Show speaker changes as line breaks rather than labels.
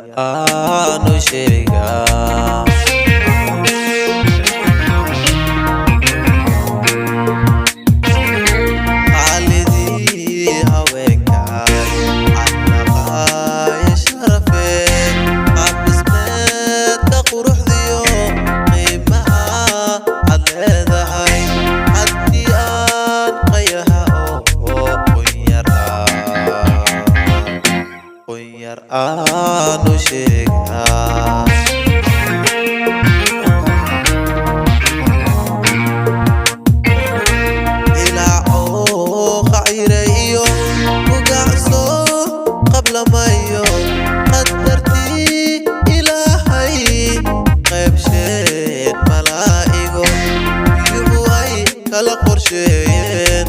Aanu sheegaa. Calidii haweenkaay, canaqaaya sharafee, qaab dhismeedka quruxdiyo qiimaha aad leedahay, haddii aan qayaha oo qunyar aanu sheegaa. Ilaacoo qacire iyo ugacso qablamayo, qadartii Ilaahay qaybsheen malaa'igo, biyuhu ay kala qorsheeyeen.